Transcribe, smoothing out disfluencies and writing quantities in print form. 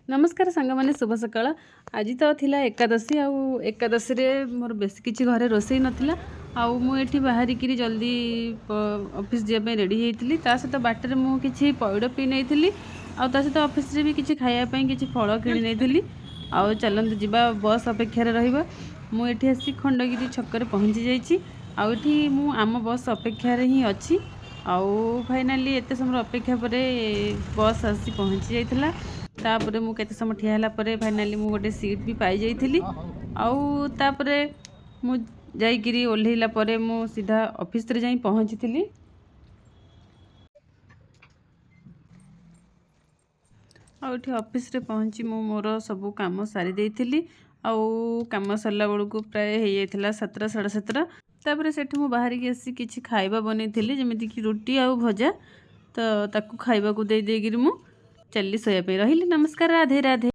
ନମସ୍କାର ସାଙ୍ଗମାନେ, ଶୁଭ ସକାଳ। ଆଜି ତ ଥିଲା ଏକାଦଶୀ, ଆଉ ଏକାଦଶୀରେ ମୋର ବେଶୀ କିଛି ଘରେ ରୋଷେଇ ନଥିଲା। ଆଉ ମୁଁ ଏଠି ବାହାରିକିରି ଜଲ୍ଦି ଅଫିସ୍ ଯିବା ପାଇଁ ରେଡ଼ି ହେଇଥିଲି। ତା ସହିତ ବାଟରେ ମୁଁ କିଛି ପଇଡ଼ ପିଇ ନେଇଥିଲି, ଆଉ ତା ସହିତ ଅଫିସରେ ବି କିଛି ଖାଇବା ପାଇଁ କିଛି ଫଳ କିଣି ନେଇଥିଲି। ଆଉ ଚାଲନ୍ତୁ ଯିବା, ବସ୍ ଅପେକ୍ଷାରେ ରହିବା। ମୁଁ ଏଠି ଆସି ଖଣ୍ଡଗିରି ଛକରେ ପହଞ୍ଚି ଯାଇଛି, ଆଉ ଏଠି ମୁଁ ଆମ ବସ୍ ଅପେକ୍ଷାରେ ହିଁ ଅଛି। ଆଉ ଫାଇନାଲି ଏତେ ସମୟ ଅପେକ୍ଷା ପରେ ବସ୍ ଆସି ପହଞ୍ଚି ଯାଇଥିଲା। ତାପରେ ମୁଁ କେତେ ସମୟ ଠିଆ ହେଲା ପରେ ଫାଇନାଲି ମୁଁ ଗୋଟେ ସିଟ୍ ବି ପାଇଯାଇଥିଲି। ଆଉ ତାପରେ ମୁଁ ଯାଇକିରି ଓହ୍ଲେଇଲା ପରେ ମୁଁ ସିଧା ଅଫିସରେ ଯାଇ ପହଞ୍ଚିଥିଲି। ଆଉ ଏଠି ଅଫିସରେ ପହଞ୍ଚି ମୁଁ ମୋର ସବୁ କାମ ସାରି ଦେଇଥିଲି। ଆଉ କାମ ସରିଲା ବେଳକୁ ପ୍ରାୟ ହେଇଯାଇଥିଲା 7ଟା, 7:30। ତାପରେ ସେଠୁ ମୁଁ ବାହାରିକି ଆସି କିଛି ଖାଇବା ବନେଇଥିଲି, ଯେମିତିକି ରୁଟି ଆଉ ଭଜା। ତ ତାକୁ ଖାଇବାକୁ ଦେଇ ଦେଇକିରି ମୁଁ ଚାଲିଲି ଶୋଇବା ପାଇଁ। ରହିଲି, ନମସ୍କାର, ରାଧେ ରାଧେ।